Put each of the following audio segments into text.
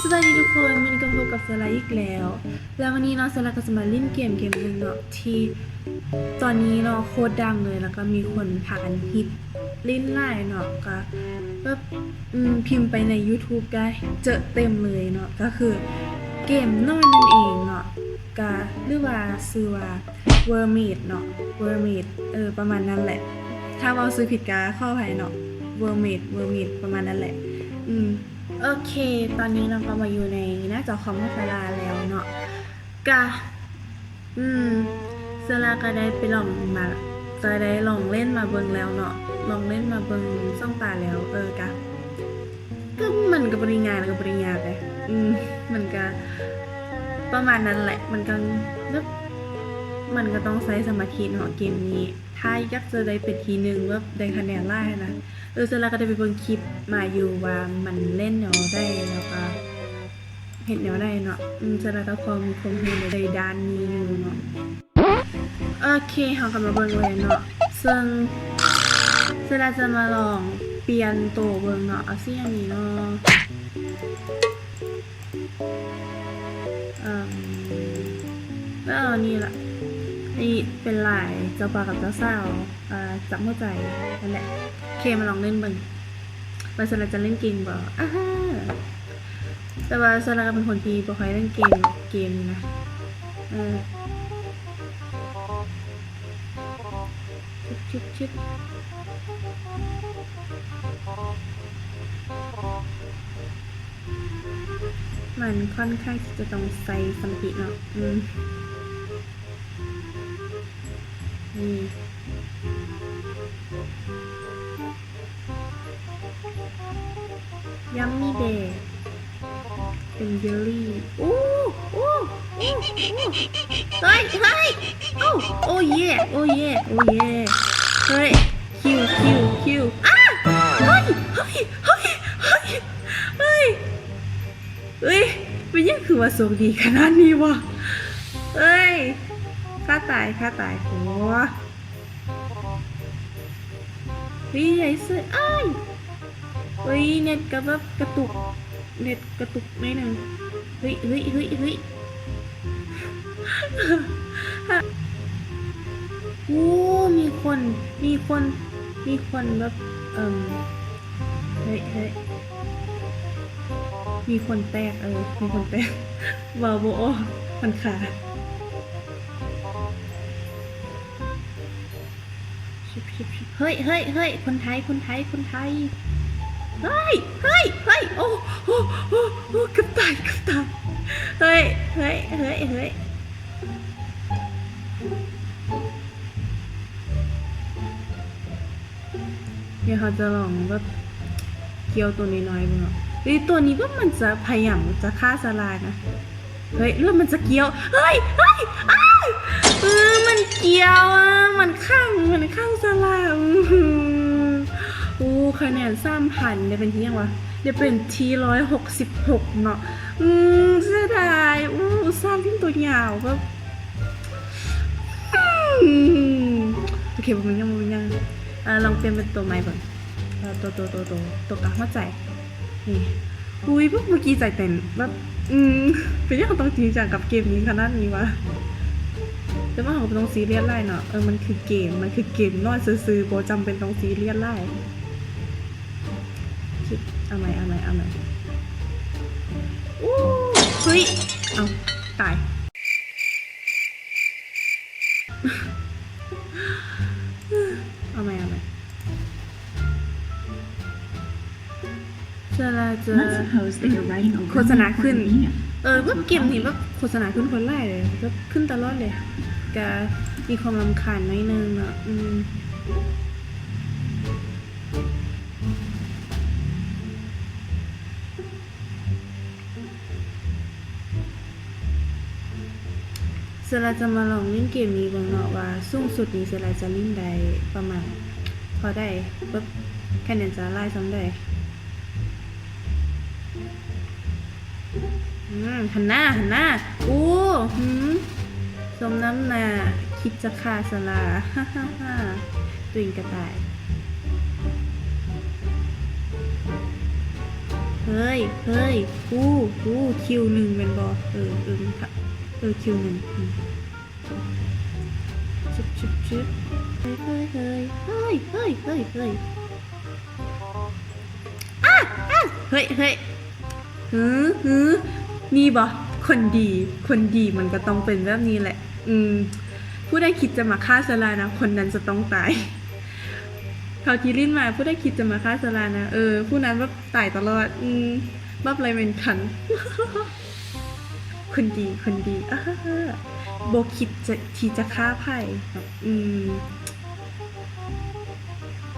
ສະບາຍດີທຸກຄົນ, ມື້ນີ້ກໍພົບກັບສາລາອີກແລ້ວ. ແລ້ວມື້ນີ້ເນາະ ສາລາກໍຈະມາຫຼິ້ນເກມເກມໜຶ່ງເນາະ ທີ່ຕອນນີ້ເນາະໂຄດດັງເລີຍ ແລ້ວກໍມີຄົນພາກັນຮິດຫຼິ້ນຫຼາຍເນາະ, ກໍແບບ ອືມ ພິມໄປໃນ YouTube ກໍເຈີເຕັມເລີຍເນາະ, ກໍຄືເກມນ້ອຍນັ້ນເອງເນາະ, ກໍ ຫຼືວ່າຊື່ວ່າ Vermit ເນາະ Vermit ເອີ ປະມານນັ້ນແຫຼະ. ຖ້າເວົ້າຊື່ຜິດກໍຂໍອະໄພເນາະ Vermit Vermit ປະມານນັ້ນແຫຼະ. ອືມ ໂອເຄ ຕອນນີ້ເນາະ ກໍມາຢູ່ໃນໜ້າຈໍຄອມຂອງສາລາແລ້ວເນາະ. ກະ ອືມ ສາລາກໍໄດ້ໄປລອງມາ ກໍໄດ້ລອງຫຼິ້ນມາເບິ່ງແລ້ວເນາະ, ລອງຫຼິ້ນມາເບິ່ງສອງຕາແລ້ວ. ເອີ ກະ ກໍມັນກໍບໍ່ໄດ້ງ່າຍ ແລ້ວກໍບໍ່ໄດ້ຍາກເດ້. ອືມ ມັນກໍປະມານນັ້ນແຫຼະ, ມັນກໍແບບ ມັນກໍຕ້ອງໃຊ້ສະມາທິເນາະເກມນີ້ ຖ້າຢາກຈະໄດ້ເປັນທີໜຶ່ງ ແບບໄດ້ຄະແນນຫຼາຍຫັ້ນນະ. ເອີ ສາລາກໍໄດ້ໄປເບິ່ງຄລິບມາຢູ່ວ່າມັນຫຼິ້ນແນວໃດ ແລ້ວກໍເຮັດແນວໃດເນາະ. ອືມ ສາລາກໍພໍມີຄວາມຮູ້ໃນດ້ານນີ້ຢູ່ເນາະ. ໂອເຄ ເຮົາກໍມາເບິ່ງເລີຍເນາະ. ເຊິ່ງສາລາຈະມາລອງປ່ຽນໂຕເບິ່ງເນາະ. ເອົາສີຫຍັງດີເນາະ? ເອີ ເອົາອັນນີ້ລະ. ອັນນີ້ເປັນລາຍເຈົ້າບ່າວກັບເຈົ້າສາວ ເອີ ຈັບຫົວໃຈ ນັ້ນແຫຼະ. ໂອເຄ ມາລອງຫຼິ້ນເບິ່ງວ່າສາລາຈະຫຼິ້ນເກັ່ງບໍ່. ອາຮາ ແຕ່ວ່າສາລາກໍເປັນຄົນທີ່ບໍ່ຄ່ອຍຫຼິ້ນເກມ ເກມນີ້ນະ. ເອີ ຊຶບ ຊຶບ ຊຶບ. ມັນຂ້ອນຂ້າງທີ່ຈະຕ້ອງໃຊ້ສະມາທິເນາະ. ອືມ ນີ້ Yummy Bear ເປັນເຢລລີ. ໂອ້ ໂອ້ ໂອ້ ໂອ້ ເຮີ້ຍ ເຮີ້ຍ ໂອ້ ໂອ້ເຢ ໂອ້ເຢ ໂອ້ເຢ. ເຮີ້ຍ ຄິວ ຄິວ ຄິວ. ອ້າ ເຮີ້ຍ ເຮີ້ຍ ເຮີ້ຍ ເຮີ້ຍ ເຮີ້ຍ ເຮີ້ຍ ເປັນຫຍັງຄືວ່າໂຊກດີຂະໜາດນີ້ວະ? ເອີຍ ຂ້າຕາຍ ຂ້າຕາຍ. ໂອ້ ເຮີ້ຍ ໃຫຍ່ສຸດ. ອ້າຍ ເອີຍ ເນັດກໍແບບກະຕຸກ ເນັດກະຕຸກໜ້ອຍໜຶ່ງ. ເຮີ້ຍ ເຮີ້ຍ ເຮີ້ຍ ເຮີ້ຍ. ໂອ້ ມີຄົນ ມີຄົນ ມີຄົນແບບ ເອີ ເຮີ້ຍ ເຮີ້ຍ ມີຄົນແຕກ ເອີ ມີຄົນແຕກ ເວົ້າບໍ່ອອກ ມັນຄາ. ຊຶບ ຊຶບ ຊຶບ. ເຮີ້ຍ ເຮີ້ຍ ເຮີ້ຍ ຄົນໄທ ຄົນໄທ ຄົນໄທ. ເຮີ້ຍ ເຮີ້ຍ ເຮີ້ຍ ໂອ້ ໂອ້ ໂອ້ ໂອ້ ເກືອບຕາຍ ເກືອບຕາຍ. ເຮີ້ຍ ເຮີ້ຍ ເຮີ້ຍ ເຮີ້ຍ. ດຽວເຮົາຈະລອງແບບກ່ຽວໂຕນ້ອຍໆເບິ່ງເນາະ. ເອີຍ ໂຕນີ້ແບບມັນຈະພະຍາຍາມຈະຂ້າສາລານະ. ເຮີ້ຍ ຫຼືມັນຈະກ່ຽວ? ເຮີ້ຍ ເຮີ້ຍ ອ້າຍ ເອີ ມັນກ່ຽວອະ ມັນຂັງ ມັນຂັງສາລາ. ໂອ້ ຄະແນນສາມພັນ ໄດ້ເປັນທີຫຍັງວະ? ໄດ້ເປັນທີຮ້ອຍຫົກສິບຫົກເນາະ. ອືມ ເສຍດາຍ. ໂອ້ ອຸດສ່າຫຼິ້ນໂຕຍາວແບບ ອືມ ໂອເຄ ບໍ່ເປັນຫຍັງ ບໍ່ເປັນຫຍັງ. ເອີ ລອງປ່ຽນເປັນໂຕໃໝ່ເບິ່ງ. ເອີ ໂຕ ໂຕ ໂຕ ໂຕ ໂຕກາງຫົວໃຈ. ນີ້ ອຸ້ຍ ແບບເມື່ອກີ້ໃຈເຕັ້ນແບບ ອືມ ເປັນຫຍັງເຮົາຕ້ອງຈິງຈັງກັບເກມນີ້ຂະໜາດນີ້ວະ? ແຕ່ວ່າເຮົາກໍບໍ່ຕ້ອງຊີຣຽສຫຼາຍເນາະ. ເອີ ມັນຄືເກມ ມັນຄືເກມນ້ອຍຊື່ໆ ບໍ່ຈຳເປັນຕ້ອງຊີຣຽສຫຼາຍ. ເອົາໃໝ່ ເອົາໃໝ່ ເອົາໃໝ່. ໂອ້ ເຮີ້ຍ ເອົ້າ ຕາຍ. ເອົາໃໝ່ ເອົາໃໝ່. ສາລາຈະ Let's suppose that you're writing a ໂຄສະນາຂຶ້ນ romance comedy. ເອີ ແບບເກມນີ້ແບບໂຄສະນາຂຶ້ນໂຄດຫຼາຍເລີຍ ແບບຂຶ້ນຕະຫຼອດເລີຍ. ກະມີຄວາມລຳຄານໜ້ອຍໜຶ່ງເນາະ. ອືມ. ສາລາຈະມາລອງຫຼິ້ນເກມນີ້ເບິ່ງເນາະ ວ່າສູງສຸດນີ້ສາລາຈະຫຼິ້ນໄດ້ປະມານເທົ່າໃດ ແບບຄະແນນຈະຫຼາຍສ່ຳໃດ. ອືມ ຫັ້ນນາ ຫັ້ນນາ. ໂອ້ ຫືມ ສົມນ້ຳໜ້າ ຄິດຈະຂ້າສາລາ ຮາໆໆ. ຕົວເອງກະຕາຍ. ເຮີ້ຍ ເຮີ້ຍ ຄູ ຄູ ຄິວໜຶ່ງແມ່ນບໍ່? ເອີ ເອີ ເອີ ຄິວໜຶ່ງ ອືມ ຊຶບ ຊຶບ ຊຶບ ເຮີ້ຍ ເຮີ້ຍ ເຮີ້ຍ ອາ ອາ ເຮີ້ຍ ເຮີ້ຍ ຫື ຫື ນີ້ບໍ່? ຄົນດີ ຄົນດີມັນກໍຕ້ອງເປັນແບບນີ້ແຫຼະ ອືມ ຜູ້ໃດຄິດຈະມາຂ້າຊາລານະ ຄົນນັ້ນຈະຕ້ອງຕາຍ. ເທົ່າທີ່ຫຼິ້ນມາ ຜູ້ໃດຄິດຈະມາຂ້າຊາລານະ ເອີ ຜູ້ນັ້ນແບບຕາຍຕະຫຼອດ ອືມ ແບບໄລເວັນຄັນ ຄົນດີ ຄົນດີ ອາ ບໍ່ຄິດຈະ ທີ່ຈະຂ້າໃຜ ອືມ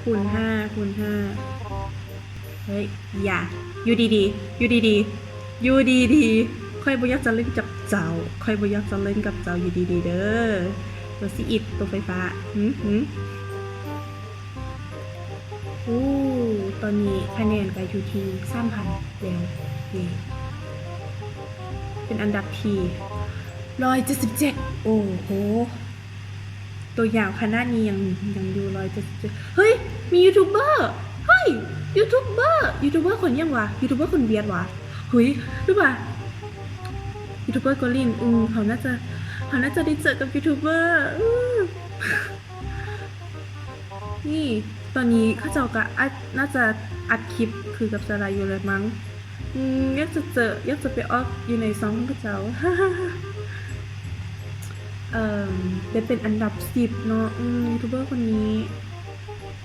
ຄູນຫ້າ ຄູນຫ້າ ເຮີ້ຍ ຢ່າ ຢູ່ດີໆ ຢູ່ດີໆ ຢູ່ດີໆ ຂ້ອຍບໍ່ຢາກຈະຫຼິ້ນກັບເຈົ້າ ຂ້ອຍບໍ່ຢາກຈະຫຼິ້ນກັບເຈົ້າ ຢູ່ດີໆ ເດີ ໂຕຊີອິດ ໂຕໄຟຟ້າ ຫື ຫື ໂອ້ ຕອນນີ້ຄະແນນກໍຢູ່ທີ່ສາມພັນແລ້ວ ເຢ້ ເປັນອັນດັບທີຮ້ອຍເຈັດສິບເຈັດ ໂອ້ໂຫ ໂຕຍາວຂະໜາດນີ້ຍັງ ຍັງຢູ່ຮ້ອຍເຈັດສິບເຈັດ ເຮີ້ຍ ມີຢູທູບເບີ ເຮີ້ຍ ຢູທູບເບີ ຢູທູບເບີຄົນຫຍັງຫວາ? ຢູທູບເບີຄົນຫວຽດຫວາ? ເຮີ້ຍ ຫຼືວ່າຢູທູບເບີເກົາຫຼີ? ອືມ ເຮົາໜ້າຈະ ເຮົາໜ້າຈະໄດ້ເຈີກັບຢູທູບເບີ ອື ນີ້ ຕອນນີ້ເຂົາເຈົ້າກໍອັດ ໜ້າຈະອັດຄລິບຄືກັບສາລາຢູ່ແລ້ວມັງ ອືມ ຢາກຈະເຈີ ຢາກຈະໄປອອກຢູ່ໃນຊ່ອງຂອງເຂົາເຈົ້າ ເອີ ໄດ້ເປັນອັນດັບສິບເນາະ ອືມ ຢູທູບເບີຄົນນີ້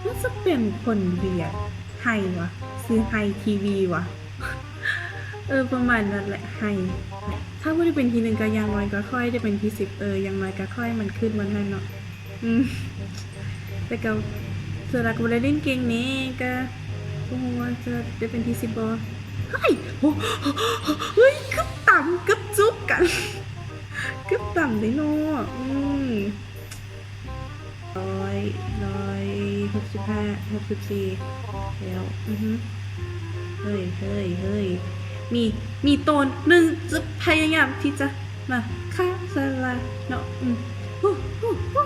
ໜ້າຈະເປັນຄົນຫວຽດ ໄຮຫວາ? ຊື່ໄຮທີວີຫວາ? ເອີ ປະມານນັ້ນແຫຼະ ໄຮ ຖ້າບໍ່ໄດ້ເປັນທີໜຶ່ງກໍຢ່າງໜ້ອຍກໍຂໍໃຫ້ໄດ້ເປັນທີສິບ ເອີ ຢ່າງໜ້ອຍກໍຂໍໃຫ້ມັນຂຶ້ນວັນນັ້ນເນາະ ອືມ ແຕ່ກໍສ່ວນຫຼາຍກໍບໍ່ໄດ້ຫຼິ້ນເກັ່ງເດ້ ກໍບໍ່ຮູ້ວ່າຈະໄດ້ເປັນທີສິບບໍ່ ເຮີ້ຍ ໂອ້ ເຮີ້ຍ ເກືອບຕຳ ເກືອບຈູບກັນ ເກືອບຕຳເດ້ເນາະ ອືມ ຮ້ອຍ ຮ້ອຍຫົກສິບຫ້າ ຫົກສິບສີ່ແລ້ວ ອືຮຶ ເຮີ້ຍ ເຮີ້ຍ ເຮີ້ຍ ມີ ມີໂຕໜຶ່ງຈະພະຍາຍາມທີ່ຈະມາຂ້າສາລາເນາະ ອື ຫູ ຫູ ຫູ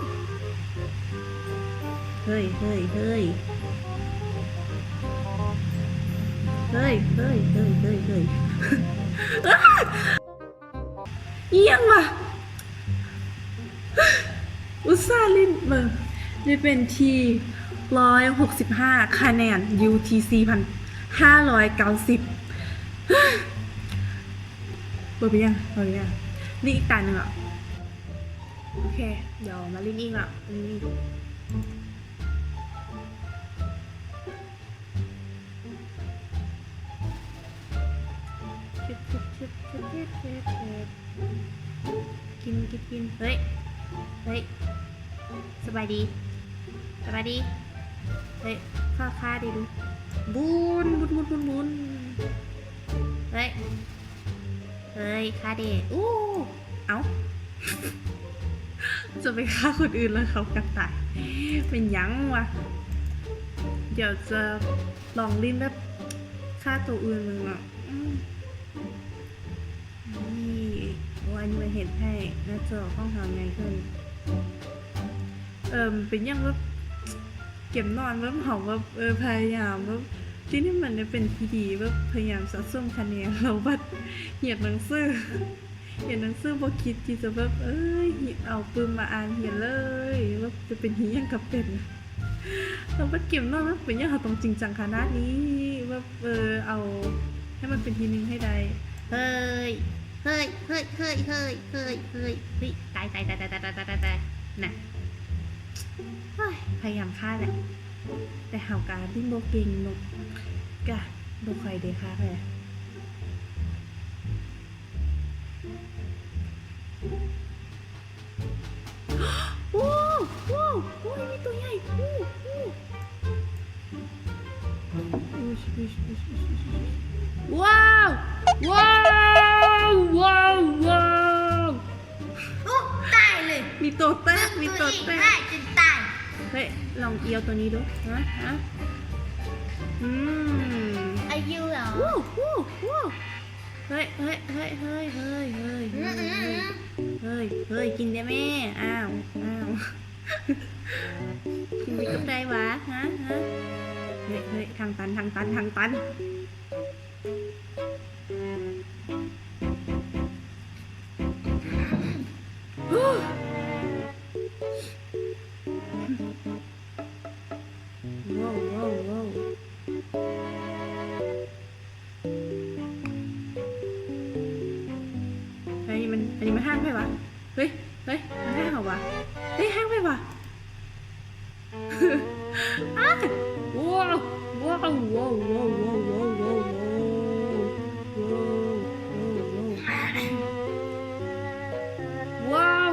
ເຮີ້ຍ ເຮີ້ຍ ເຮີ້ຍ ເຮີ້ຍ ເຮີ້ຍ ເຮີ້ຍ ເຮີ້ຍ ເຮີ້ຍ ເຮີ້ຍ ອີ່ຫຍັງຫວະ? ອຸດສ່າຫຼິ້ນເບິ່ງ ໄດ້ເປັນທີຮ້ອຍຫົກສິບຫ້າຄະແນນ ຢູ່ທີ່ສີ່ພັນຫ້າຮ້ອຍເກົ້າສິບ ບໍ່ເປັນຫຍັງ ບໍ່ເປັນຫຍັງ ຫຼິ້ນອີກຕາໜຶ່ງເນາະ ໂອເຄ ດຽວມາຫຼິ້ນອີກເນາະ ຫຼິ້ນອີກ. ຊຶບ ຊຶບ ຊຶບ ຊຶບ ຊຶບ ຊຶບ ຊຶບ ກິນ ກິນ ກິນ ເຮີ້ຍ ເຮີ້ຍ ສະບາຍດີ ສະບາຍດີ ເຮີ້ຍ ຂ້າ ຂ້າດີດູ ບຸນ ບຸນ ບຸນ ບຸນ ບຸນ ເຮີ້ຍ ເຮີ້ຍ ຂ້າເດ ອູ້ ເອົ້າ ຈະໄປຂ້າຄົນອື່ນແລ້ວເຂົາກັດຕາຍ ແມ່ນຫຍັງຫວະ? ດຽວຈະລອງຫຼິ້ນແບບຂ້າໂຕອື່ນເບິ່ງເນາະ ອືມ ນີ້ ໂອ້ ອັນນີ້ມັນເຮັດໃຫ້ໜ້າຈໍຂອງເຮົາໃຫຍ່ຂຶ້ນ. ເອີ່ມ ເປັນຫຍັງແບບເກມນອນແບບເຮົາແບບ ເອີ ພະຍາຍາມແບບ ທີ່ນີ້ມັນໄດ້ເປັນທີ່ດີ ແບບພະຍາຍາມສະສົມຄະແນນ ແລ້ວບັດຮຽນໜັງສື ຮຽນໜັງສືບໍ່ຄິດທີ່ຈະແບບ ເອີຍ ເອົາປຶ້ມມາອ່ານຮຽນເລີຍ ແບບຈະເປັນອີ່ຫຍັງກໍເປັນ ແລ້ວບັດເກມນອນແບບ ເປັນຫຍັງເຮົາຕ້ອງຈິງຈັງຂະໜາດນີ້ ແບບ ເອີ ເອົາໃຫ້ມັນເປັນທີໜຶ່ງໃຫ້ໄດ້ ເຮີ້ຍ ເຮີ້ຍ ເຮີ້ຍ ຕາຍ ຕາຍ ຕາຍ ນະ ໂອ້ຍ ພະຍາຍາມຂ້າແຫຼະ ແຕ່ເຮົາກະຫຼິ້ນບໍ່ເກັ່ງເນາະ ກະບໍ່ຄ່ອຍໄດ້ຄັກແຫຼະ ໂອ້ ໂອ້ ໂອ້ຍ ມີຕົວໃຫຍ່ ໂອ້ ໂອ້ ວ້າວ ວ້າວ ວ້າວ ວ້າວ ໂອ້ ຕາຍເລີຍ ມີໂຕແຕກ ມີໂຕແຕກ ເບິ່ງຕົວເອງໄດ້ຈົນຕາຍ ເຮີ້ຍ ລອງອຽວຕົວນີ້ດູ ຮະ ຮະ ອືມ ອາຍຸເຫລອ? ເຮີ້ຍ ເຮີ້ຍ ເຮີ້ຍ ເຮີ້ຍ ເຮີ້ຍ ອືມ ເຮີ້ຍ ອືມ ເຮີ້ຍ ເຮີ້ຍ ກິນແດ່ແມ່ ອ້າວ ອ້າວ ກິນໄປກັບໃດຫວາ? ຮະ ຮະ ເຮີ້ຍ ເຮີ້ຍ ທາງຕັນ ທາງຕັນ ທາງຕັນ. ນີ້ມັນຮ່າງໃຜວະ? ເຮີ້ຍ ເຮີ້ຍ ມັນຮ່າງເຮົາວະ? ເຮີ້ຍ ຮ່າງໃຜວະ? ອ້າ ວ້າວ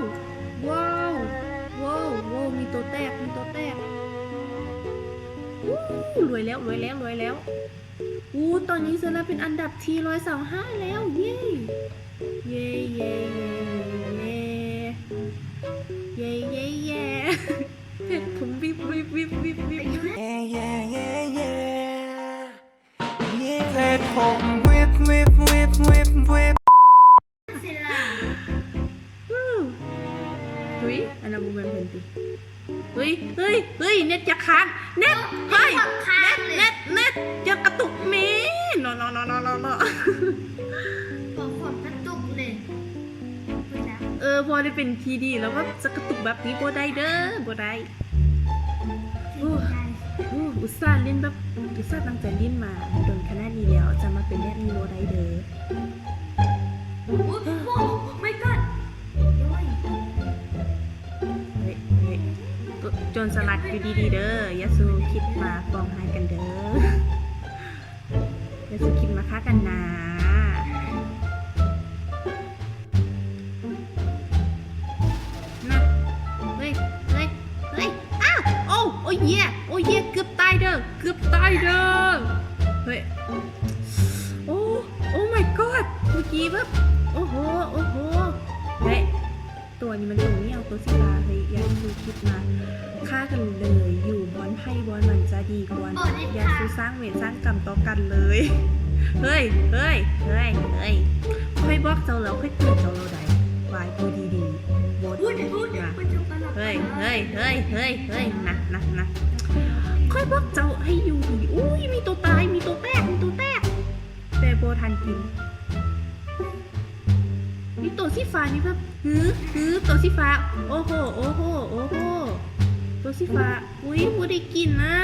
ວ້າວ ວ້າວ ວ້າວ ມີໂຕແຕກ ມີໂຕແຕກ. ອູ້ ລວຍແລ້ວ ລວຍແລ້ວ ລວຍແລ້ວ. ອູ້ ຕອນນີ້ເຊີນາເປັນອັນດັບທີຮ້ອຍຊາວຫ້າແລ້ວ. ເຢ້ ເຢ້ ເຢ້ ເຢ້ ເຢ້ ເຢ້ ເພດຜົມວິບ ວິບ ວິບ ວິບ ວິບ. ເພດຜົມວິບ ວິບ ວິບ ວິບ. ອຸ້ຍ ອັນນັ້ນບໍ່ແມ່ນເພິ່ນຕິ? ເຮີ້ຍ ເຮີ້ຍ ເຮີ້ຍ ເນັດຈະຄ້າງ ເນັດ ເຮີ້ຍ ເນັດ ເນັດ ເນັດ ຢ່າກະຕຸກແມ້ ເນາະ ເນາະ ເນາະ ເນາະ ເນາະ ເນາະ. ຂໍຄວາມກະຕຸກເລີຍ ເອີ ບໍ່ໄດ້ເປັນທີ່ດີແລ້ວ ແບບຈະກະຕຸກແບບນີ້ບໍ່ໄດ້ເດີ ບໍ່ໄດ້. ອຸ ອຸ ອຸດສ່າຫຼິ້ນແບບ ອຸດສ່າຕັ້ງໃຈຫຼິ້ນມາດົນຂະໜາດນີ້ແລ້ວ ຈະມາເປັນແບບນີ້ບໍ່ໄດ້ເດີ. ໂອ້ ໂອ້ my god ໂອ້ຍ ເຮີ້ຍ ເຮີ້ຍ ໂຈ ໂຈນສະຫຼັດຢູ່ດີໆເດີ ຢ່າສູ່ຄິດມາປອງຮ້າຍກັນເດີ ຢ່າສູ່ຄິດມາຂ້າກັນນາ. ນະ ເຮີ້ຍ ເຮີ້ຍ ເຮີ້ຍ ອ້າວ ໂອ້ ໂອ້ເຢຍ ໂອ້ເຢຍ ເກືອບຕາຍເດີ ເກືອບຕາຍເດີ. ເຮີ້ຍ ໂອ້ oh my god ເມື່ອກີ້ແບບ ໂອ້ໂຫ ໂອ້ໂຫ ເຮີ້ຍ ຕົວນີ້ມັນຕົວນີ້ເອົາຕົວສີຟ້າ ເຮີ້ຍ ຢ່າສູ່ຄິດມາຂ້າກັນເລີຍ ຢູ່ບ່ອນໃຜບ່ອນມັນຈະດີກວ່າ ຢ່າສູ່ສ້າງເວນສ້າງກຳຕໍ່ກັນເລີຍ. ເຮີ້ຍ ເຮີ້ຍ ເຮີ້ຍ ເຮີ້ຍ ຂ້ອຍບອກເຈົ້າແລ້ວ ຂ້ອຍເຕືອນເຈົ້າແລ້ວໃດ໋ ວ່າຢູ່ດີໆບໍ່ດີນະ. ເຮີ້ຍ ເຮີ້ຍ ເຮີ້ຍ ເຮີ້ຍ ເຮີ້ຍ ນະ ນະ ນະ ຂ້ອຍບອກເຈົ້າໃຫ້ຢູ່ດີ. ອຸ້ຍ ມີໂຕຕາຍ ມີໂຕແຕກ ມີໂຕແຕກ ແຕ່ບໍ່ທັນກິນ. ມີໂຕສີຟ້ານີ້ແບບ ຫື ຫື ໂຕສີຟ້າ ໂອ້ໂຫ ໂອ້ໂຫ ໂອ້ໂຫ ໂຕສີຟ້າ. ອຸ້ຍ ບໍ່ໄດ້ກິນນະ.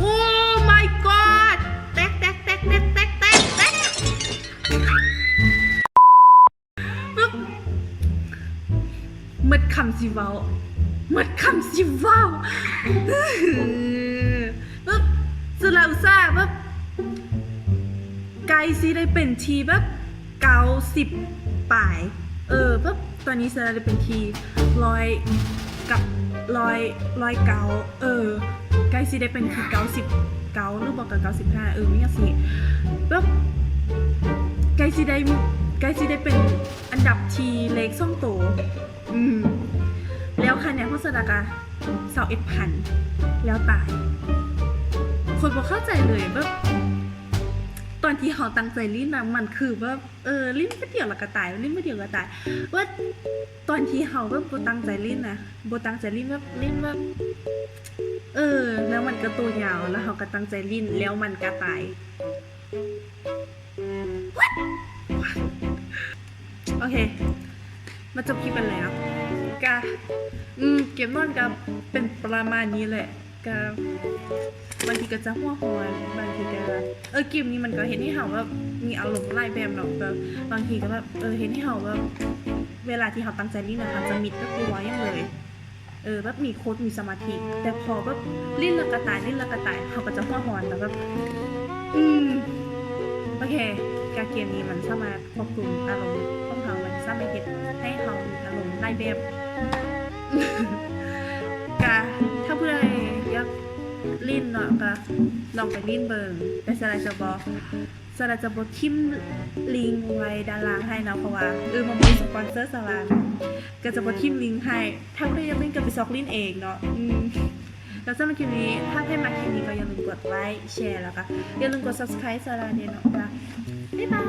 Oh my god ແຕກ ແຕກ ແຕກ ແຕກ ແຕກ ແຕກ ແຕກ. ແບບ ໝົດຄຳຊິເວົ້າ ໝົດຄຳຊິເວົ້າ ແບບ ສະລາອຸດສ່າແບບ ໃກ້ຊິໄດ້ເປັນທີແບບເກົ້າສິບປາຍ ເອີ ແບບ ຕອນນີ້ສະລາໄດ້ເປັນທີຮ້ອຍກັບຮ້ອຍ ຮ້ອຍເກົ້າ ເອີ ໃກ້ຊິໄດ້ເປັນທີເກົ້າສິບເກົ້າ ຫຼືບໍ່ກໍເກົ້າສິບຫ້າ ເອີ ມີຫຍັງຊີ້ ແບບ ໃກ້ຊິໄດ້ ໃກ້ຊິໄດ້ເປັນອັນດັບທີເລກສອງໂຕ ອືມ ແລ້ວຄະແນນຂອງສະລາກະຊາວເອັດພັນ ແລ້ວຕາຍ. ຂ້ອຍບໍ່ເຂົ້າໃຈເລີຍ ແບບ ຕອນທີ່ເຮົາຕັ້ງໃຈຫຼິ້ນນະ ມັນຄືແບບ ເອີ ຫຼິ້ນບາດດຽວແລ້ວກໍຕາຍ ຫຼິ້ນບາດດຽວກໍຕາຍ ວ່າຕອນທີ່ເຮົາແບບບໍ່ຕັ້ງໃຈຫຼິ້ນນະ ບໍ່ຕັ້ງໃຈຫຼິ້ນແບບ ຫຼິ້ນແບບ ເອີ ແລ້ວມັນກໍໂຕຍາວ ແລ້ວເຮົາກໍຕັ້ງໃຈຫຼິ້ນ ແລ້ວມັນກໍຕາຍ. ໂອເຄ ມາຈົບຄລິບກັນເລີຍເນາະ ກະ ອືມ ເກມນັ້ນກະເປັນປະມານນີ້ແຫຼະ. ກະບາງທີກໍຈະຫົວຮ້ອນ ບາງທີກໍ ເອີ ເກມນີ້ມັນກໍເຮັດໃຫ້ເຮົາແບບມີອາລົມຫຼາຍແບບເນາະ ແບບບາງທີກໍແບບ ເອີ ເຮັດໃຫ້ເຮົາແບບ ເວລາທີ່ເຮົາຕັ້ງໃຈຫຼິ້ນນະ ເຮົາຈະມິດ ແບບບໍ່ເວົ້າຫຍັງເລີຍ ເອີ ແບບມີໂຄດມີສະມາທິ ແຕ່ພໍແບບຫຼິ້ນແລ້ວກໍຕາຍ ຫຼິ້ນແລ້ວກໍຕາຍ ເຮົາກໍຈະຫົວຮ້ອນ ແລ້ວແບບ ອືມ ໂອເຄ ກະເກມນີ້ມັນສາມາດ ຄວບຄຸມອາລົມຂອງເຮົາ ມັນສາມາດເຮັດໃຫ້ເຮົາມີອາລົມຫຼາຍແບບ. ກະຖ້າຜູ້ໃດຢາກຫຼິ້ນເນາະ ກະລອງໄປຫຼິ້ນເບິ່ງ ແຕ່ສາລາຈະບໍ່ ສາລາຈະບໍ່ຖິ້ມລິງໄວ້ດ້ານລ່າງໃຫ້ເນາະ ເພາະວ່າ ເອີ ມັນບໍ່ມີສະປອນເຊີສາລາ ກະຈະບໍ່ຖິ້ມລິງໃຫ້. ຖ້າຜູ້ໃດຢາກຫຼິ້ນກະໄປຊອກຫຼິ້ນເອງເນາະ. ອືມ ແລ້ວສຳລັບຄລິບນີ້ ຖ້າໃຜມັກຄລິບນີ້ກໍຢ່າລືມກົດໄລ ແຊ ແລ້ວກໍຢ່າລືມກົດ Subscribe ສາລາແດ່ເນາະ. ກະ ບາຍບາຍ.